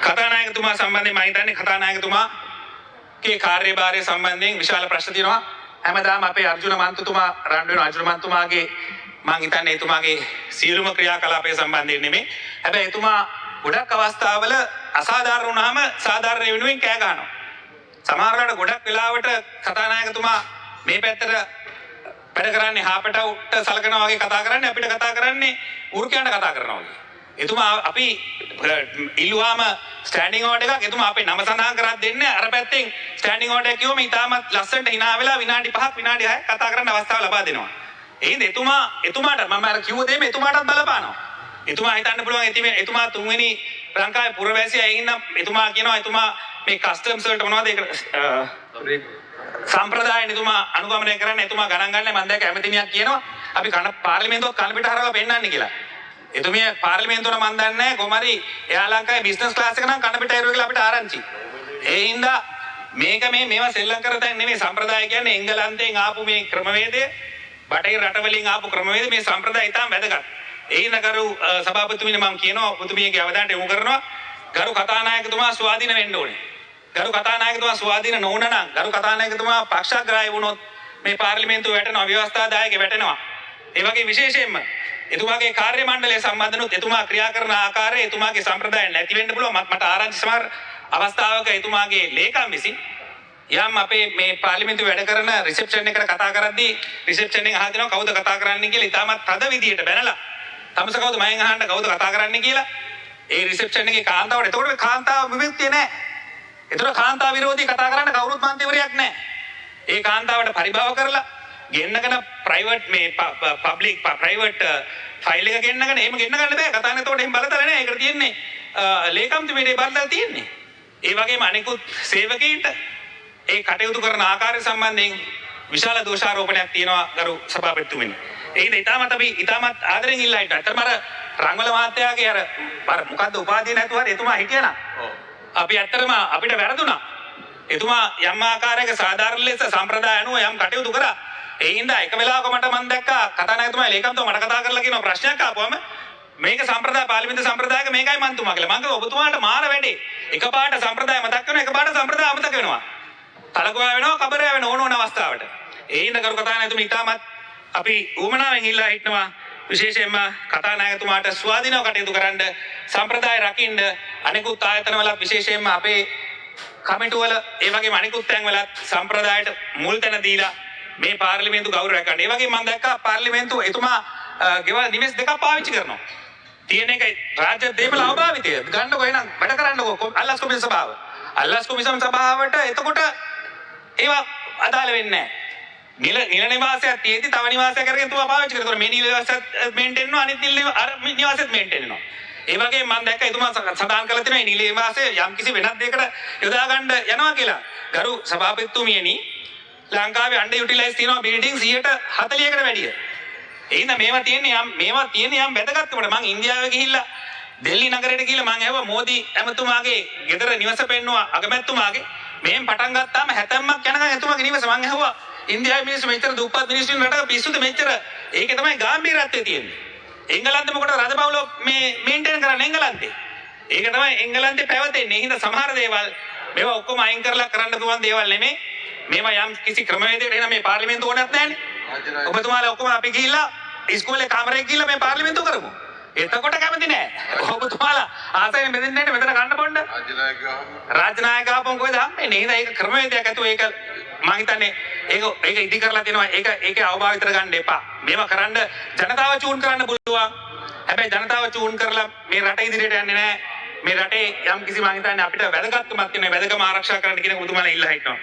කතානායකතුමා සම්බන්ධයෙන් මම හිතන්නේ කතානායකතුමාගේ කාර්යභාරය සම්බන්ධයෙන් විශාල ප්‍රශ්න තියෙනවා. හැමදාම අපේ අර්ජුන මන්ත්‍රීතුමා රණ්ඩු වෙනවා. අර්ජුන මන්ත්‍රීතුමාගේ මං හිතන්නේ එතුමාගේ සියලුම ක්‍රියාකලාපය සම්බන්ධයෙන් නෙමෙයි. හැබැයි එතුමා ගොඩක් අවස්ථාවල අසාධාරණ වුණාම සාධාරණ වෙනුවෙන් කෑ ගහනවා. සමහර වෙලාවට ගොඩක් වෙලාවට කතානායකතුමා මේ පැත්තට වැඩ කරන්නේ හාපටවුට සලකනවා වගේ කතා කරන්නේ, අපිට කතා කරන්නේ ඌර්කයන්ට කතා කරනවා වගේ. එතුමා අපි ඉල්ලුවාම ස්ටෑන්ඩින් ඕඩර් එකක් එතුමා අපේ නම සඳහන් කරක් දෙන්නේ, අර පැත්තෙන් ස්ටෑන්ඩින් ඕඩර් එකක් කිව්වම ඉතාමත් ලස්සනට හිනා වෙලා විනාඩි 5ක් විනාඩි 6ක් කතා කරන්න අවස්ථාව ලබා දෙනවා. ඒ හින්දා එතුමාට මම අර කිව්ව දේම එතුමාටත් බලපානවා. එතුමා හිතන්න පුළුවන් එතුමා තුන්වෙනි ලංකාවේ පුරවැසියා. ඒ හින්දා එතුමා කියනවා එතුමා මේ කස්ටම්ස් වලට මොනවද ඒක සම්ප්‍රදායන එතුමා අනුගමනය කරන්න, එතුමා ගණන් ගන්න. මම දැක්ක ඇමතිනියක් කියනවා අපි කන පාර්ලිමේන්තුවත් කන පිට හරවලා පෙන්නන්නේ කියලා. එතුමිය පාර්ලිමේන්තුවට මන් දන්නේ නැහැ කොහොම හරි එයා ලංකාවේ බිස්නස් ක්ලාස් එක නම් කන පිට හැරුවා කියලා අපිට ආරංචි. ඒ හින්දා මේක මේවා සෙල්ලම් කර තැන් නෙමෙයි. සම්ප්‍රදාය කියන්නේ එංගලන්තයෙන් ආපු මේ ක්‍රමවේදය, බටහිර රටවලින් ආපු ක්‍රමවේදය, මේ සම්ප්‍රදාය ඉතාම වැදගත්. ඒ හින්දා ගරු සභාපතිතුමනි මම කියනවා ඔබතුමියගේ අවධානයට යොමු කරනවා, ගරු කතානායකතුමා ස්වාධීන වෙන්න ඕනේ. ගරු කතානායකතුමා ස්වාධීන නොවුණා නම්, ගරු කතානායකතුමා පක්ෂග්‍රාහී වුණොත් මේ පාර්ලිමේන්තුව වැටෙනවා, ව්‍යවස්ථාදායකය වැටෙනවා. ඒ වගේ විශේෂයෙන්ම එතුමාගේ කාර්ය මණ්ඩලය සම්බන්ධනොත් එතුමා ක්‍රියා කරන ආකාරය එතුමාගේ සම්ප්‍රදාය නැති වෙන්න පුළුවන්. මට ආරංචි සමහර අවස්ථාවක එතුමාගේ ලේකම් විසින් යම් අපේ මේ පාර්ලිමේන්තුවේ වැඩ කරන රිසෙප්ෂන් එකට කතා කරද්දී රිසෙප්ෂන් එකෙන් අහලා දෙනවා කවුද කතා කරන්නේ කියලා. ඉතාමත් තද විදියට බැනලා තමස කවුද මගෙන් අහන්න කවුද කතා කරන්නේ කියලා ඒ රිසෙප්ෂන් එකේ කාන්තාවට. එතකොට මේ කාන්තාව විමුක්තිය නෑ. එතකොට කාන්තා විරෝධී කතා කරන්න කවුරුත් මන්ත්‍රීවරයෙක් නෑ. ඒ කාන්තාවට පරිභව කරලා ගෙන්නගෙන ප්‍රයිවට් මේ පබ්ලික් ප්‍රයිවට් ෆයිල් එක ගෙන්නගෙන එහෙම ගෙන්න ගන්න බෑ. කතානායකතුමාට එහෙම බලතල නෑ. ඒකට තියෙන්නේ ලේකම්තුමීට ඒ බලතල තියෙන්නේ. ඒ වගේම අනෙකුත් සේවකයින්ට ඒ කටයුතු කරන ආකාරය සම්බන්ධයෙන් විශාල දෝෂාරෝපණයක් තියෙනවා ගරු සභාපතිතුමනි. ඒ හින්දා ඉතාමත් අපි ඉතාමත් ආදරෙන් ඉල්ලා හිටියා. ඇත්තටම අර රංගවල මහත්තයාගේ අර අර මොකද්ද උපාධිය නැතුව හරි එතුමා හිටියා නම් අපි ඇත්තටම අපිට වැරදුනා. එතුමා යම් ආකාරයක සාධාරණ ලෙස සම්ප්‍රදාය අනුව යම් කටයුතු කරා. ඒ හින්දා එක වෙලාවක මට මං දැක්කා කතානායකතුමා ලේකම්තුමා මට කතා කරලා කියනවා ප්‍රශ්නයක් ආපුවම මේක සම්ප්‍රදාය පාර්ලිමේන්තු සම්ප්‍රදායක මේකයි මන්තුමා කියලා. මං කිව්වා ඔබතුමාට මාර වැඩේ. එකපාරට සම්ප්‍රදාය මතක් වෙනවා, එකපාරට සම්ප්‍රදාය අමතක වෙනවා. තලගොයා වෙනවා, කබරයා වෙනවා ඕන ඕන අවස්ථාවට. ඒ හින්දා ගරු කතානායකතුමනි ඉතාමත් අපි ඌමනාවෙන් ඉල්ලා හිටනවා විශේෂයෙන්ම කතානායකතුමාට ස්වාධීනව කටයුතු කරන්න, සම්ප්‍රදාය රකින්න, අනෙකුත් ආයතනවලත් විශේෂයෙන්ම අපේ කමිටුවල ඒ වගේම අනෙකුත් තැන්වලත් සම්ප්‍රදායට මුල් තැන දීලා මේ පාර්ලිමේන්තු ගෞරවය කරන්න. ඒ වගේම මම දැක්කා පාර්ලිමේන්තුව එතුමා ගෙවල් නිවෙස් දෙකක් පාවිච්චි කරනවා. තියෙන එක රාජ්‍ය දේපල අවභාවිතය. ගන්නකො එහෙනම් වැඩ කරන්නකො අල්ලස් කොමිසම් සභාව. අල්ලස් කොමිසම් සභාවට එතකොට ඒවා අදාළ වෙන්නේ නැහැ. නිල නිවාසයක් තියෙද්දි තව නිවාසයක් අරගෙන තුමා පාවිච්චි කරනවා. මේ නිල නිවාසයත් මේන්ටේන් වෙනවා, අනිත් නිල අර නිවාසයත් මේන්ටේන් වෙනවා. ඒ වගේම මම දැක්කා එතුමා සඳහන් කරලා තියෙනවා මේ නිල නිවාසය යම් කිසි වෙනත් දෙයකට යොදා ගන්න යනවා කියලා. ගරු සභාපතිතුමියනි, ලංකාවේ අන්ඩර් යුටිලයිස් තියෙනවා බිල්ඩින් 140කට වැඩිය. ඒ හින්දා මේවා තියෙන්නේ යම් මේවා තියෙන්නේ යම් වැදගත්කමට. මං ඉන්දියාවේ ගිහිල්ලා දෙල්ලි නගරයට ගිහිල්ලා මං ඇහුවා මෝදි ඇමතුමාගේ ගෙදර නිවස පෙන්නුවා අගමැතිතුමාගේ. මෙහෙන් පටන් ගත්තාම 70ක් යනකම් එතුමාගේ නිවස. මං ඇහුවා ඉන්දියාවේ මිනිස්සු මෙච්චර දුප්පත් මිනිස්සු ඉන්න රටක පිස්සුද මෙච්චර? ඒකේ තමයි ගැඹීරත්වය තියෙන්නේ. එංගලන්තෙ මොකටද රජපෞල මේ මේන්ටේන් කරන්නේ එංගලන්තේ? ඒක තමයි එංගලන්තේ පැවතෙන්නේ. ඒ හින්දා සමහර දේවල් මේවා ඔක්කොම අයින් කරලා කරන්න පුළුවන් දේවල් නෙමෙයි. මේවා යම් කිසි ක්‍රමවේදයකට එහෙනම් මේ පාර්ලිමේන්තුව ඕනත් නැහැනේ. ඔබතුමාලා ඔක්කොම අපි ගිහිල්ලා ඉස්කෝලේ කාමරේ ගිහිල්ලා මේ පාර්ලිමේන්තුව කරමු. එතකොට කැමති නෑ. ඔබතුමාලා ආසයින් මෙතෙන් නෑනේ මෙතන කන්න බොන්න. රාජ්‍ය නායක ආපුවම කොහෙද හම්බෙන්නේ? එහෙනම් ඒක ක්‍රමවේදයක් ඇතුව ඒක මං හිතන්නේ ඒක ඉදි කරලා තියෙනවා. ඒක ඒකේ අවභාවිතර ගන්න එපා. මේවා කරන්න ජනතාව චූන් කරන්න පුළුවන්. හැබැයි ජනතාව චූන් කරලා මේ රට ඉදිරියට යන්නේ නෑ. මේ රටේ යම් කිසි මං හිතන්නේ අපිට වැදගත්කමක් තියෙනවා. වැදගම ආරක්ෂා කරන්න කියන ඔබතුමාලා ඉල්ලා හිටනවා.